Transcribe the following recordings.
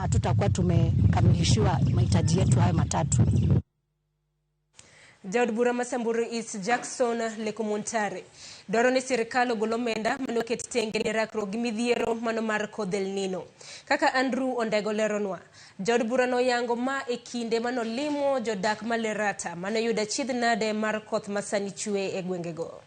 hatutakuwa tumekamilishiwa mahitaji yetu hayo matatu. Jaod bura ma Samburu East Jackson Lekumontare dwaro ni sirikal ogol omenda mane oket tenge ne rakruok gi midhiero mano mar kodh El Nino. Kaka Andrew Ondego leronwa, jaod bura noyango ma e kinde manolimo jodak ma Lerata mane oyudo achiedh nade mar koth masani chwe e gwengego.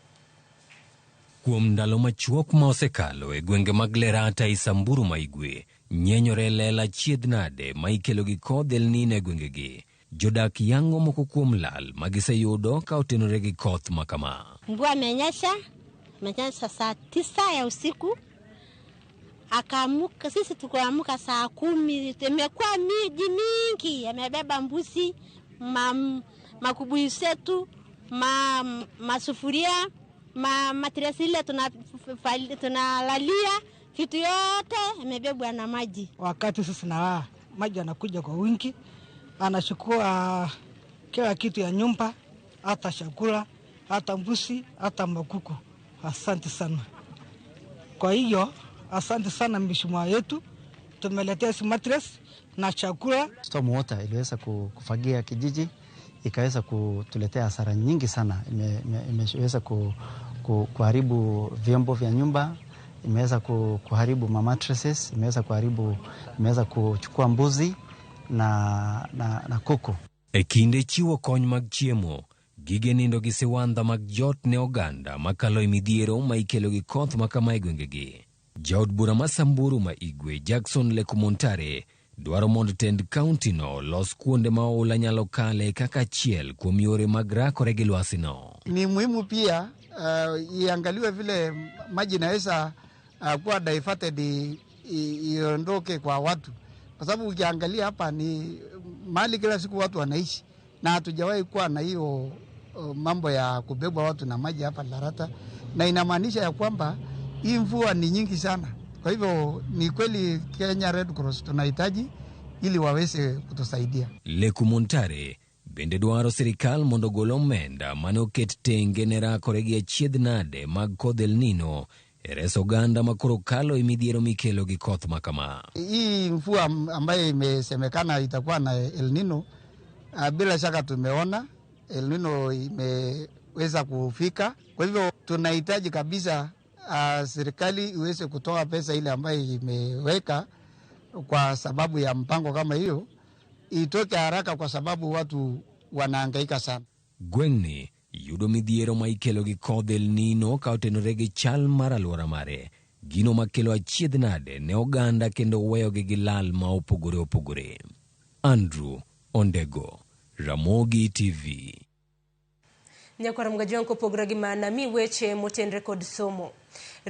Kuom ndalo machuok ma osekalo e gwenge mag Lerata e Samburu ma Igwe, nyenyore lela achiedh nade ma ikelo gi kodh El Nino e gwengegi. Jodak yango moko kuom lal ma giseyudo ka otenore gi koth ma kama. Mvua imenyesha, imenyesha saa 9 ya usiku, akaamuka, sisi tukaamka saa 10, imekuwa miji mingi, yamebeba mbuzi, makubuyu zetu, masufuria, matresi ile tunalalia, vitu yote imebebwa na maji. Wakati sisi na maji yanakuja kwa wingi, anachukua kila kitu ya nyumba, hata chakula, hata mbuzi, hata makuku. Asante sana. Kwa hiyo asante sana mheshimiwa yetu, tumeletea si mattress na chakula. Storm water iliweza kufagia kijiji, ikaweza kutuletea hasara nyingi sana. Imeweza kuharibu vyombo vya nyumba, imeweza kuharibu ma mattresses, imeweza kuharibu, imeweza kuchukua mbuzi na kuku. E kinde chiwo kony mag chiemo, gige nindo gi siwandha mag jot ne oganda makalo e midhiero ma ikelo gi koth ma kama e gwengegi. Jaod bura ma Samburu ma Igwe Jackson Lekumontare dwaro mondo tend kaunti no los kuonde ma oula nyalo kale kaka achiel kuom yore mag rakore gi lwasi no. Ni muhimu pia iangaliwe vile maji inaweza kuwa diverted iondoke kwa watu, kwa sababu ukiangalia hapa ni mahali kila siku watu wanaishi na hatujawahi kuwa na hiyo mambo ya kubebwa watu na maji hapa Larata, na inamaanisha ya kwamba hii mvua ni nyingi sana. Kwa hivyo ni kweli Kenya Red Cross tunahitaji ili waweze kutusaidia. Lekumontare bende dwaro sirikal mondo ogol omenda mane oket tenge ne rakore gi achiedh nade mag kodh El Nino e reso oganda ma koro kalo e midhiero mikelo gi koth ma kama. Hii mvua ambayo imesemekana itakuwa na El Nino, bila shaka tumeona El Nino imeweza kufika. Kwa hivyo tunahitaji kabisa serikali iweze kutoa pesa ile ambayo imeweka kwa sababu ya mpango kama hiyo itoke haraka, kwa sababu watu wanahangaika sana. Gweng'ni yudo midhiero ma ikelo gi kodh El Nino ka otenore gi chal mar alwora mare, gino makelo achiedh nade ne oganda kendo weyogi gi lal ma opogore opogore. Andrew Ondego, Ramogi TV. Nyakwar Mgajwang' kopogore gi mana mi weche motenre kod somo.